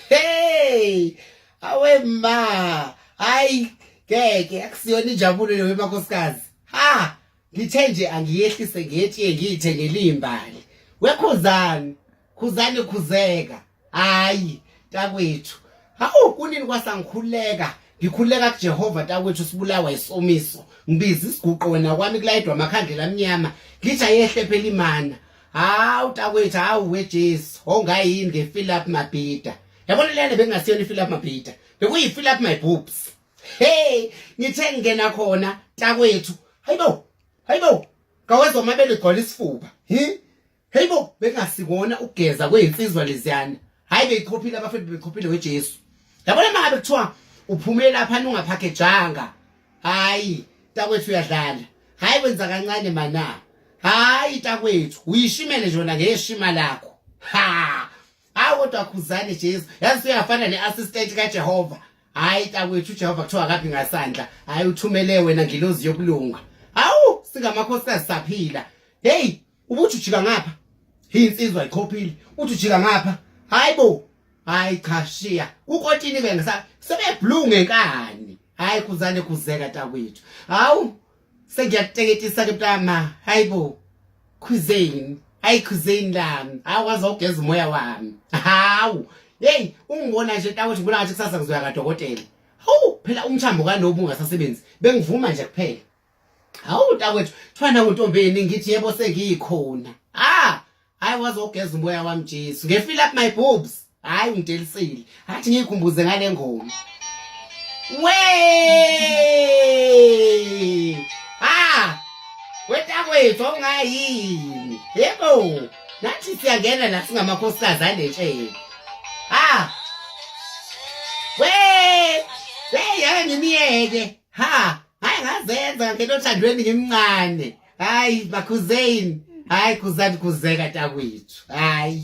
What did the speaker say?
Hey! Awe ma! Hayi ngeke akusiyona injabulo leyo emakhosikazi. Ha! Ngithe nje angiyehlise ngiyetshiye ngiyithengele imbali. Wekhuzani, khuzani khuzeka. Hayi takwethu. Hawu kunini kwasangikhuleka. Ngikhuleka kuJehova takwethu sibulawa isomiso. Ngibiza isiguqo wena kwami kulayidwa amakhandlela amnyama. Ngithi ayehle phela imana. Hawu takwethu hawu weJesu. Ongayini ngefill up mabhida. Yabona lena bengasiyona ifill up mabhida. Bekuyi fill up my boobs. Hey, ngithe ngingena khona takwethu. Hayibo. Hayibo. Kawezwa amabele egcwala isifuba. Hi? Hayibo, bengasikona ukugeza kwezinsizwa leziyana. Hayi beyichophile abafethu bechophile weJesu. Yabona mangabe kuthiwa uphume lapha ungaphakejanga. Hayi, takwethu uyadlala. Hayi wenza kancane mana. Hayi takwethu, uyishimele nje wena ngeshima lakho. Ha! Hawu kodwa khuzane Jesu. Yazi uyafana neassistant kaJehova. Hayi takwethu uJehova kuthiwa akaphi ngasandla. Hayi uthumele wena ngilozi yokulunga. Hawu singamakhosikazi saphila. Hey, ubuthi ujika ngapha. Insizwa ichophile. Uthi ujika ngapha. Hayi bo. Hayi cha shiya. Kukotini ke ngisa sebe blue ngenkani. Hayi khuzane khuzeka takwethu. Hawu sengiyakuteketisa ke mntama. Hayi bo. Cuisine. Hayi cuisine lami. Hawu waze ugeza umoya wami. Hawu. Hey, ungibona nje takwethu ngibona ngathi kusasa ngizoya kadokotela. Hawu, phela umthambo kanobu ungasasebenzi. Bengivuma nje kuphela. Hawu takwethu, kuthiwa nanguntombeni ngithi yebo sengikhona. Ah, hayi wazogeza umoya wami Jesu. Nge fill up my boobs. Hayi ungidelisile. Athi ngiyikhumbuze ngale ngoma. We! Ah! Wetakwethu awungayini. Yebo. Nathi siyangena la singamakhosikazi alentsheni. Ah! We! Hey, ake ngimiyeke. Ha! Hayi ngazenza ngento othandweni ngimncane. Hayi bakhuzeni. Hayi khuzani khuzeka takwethu. Hayi.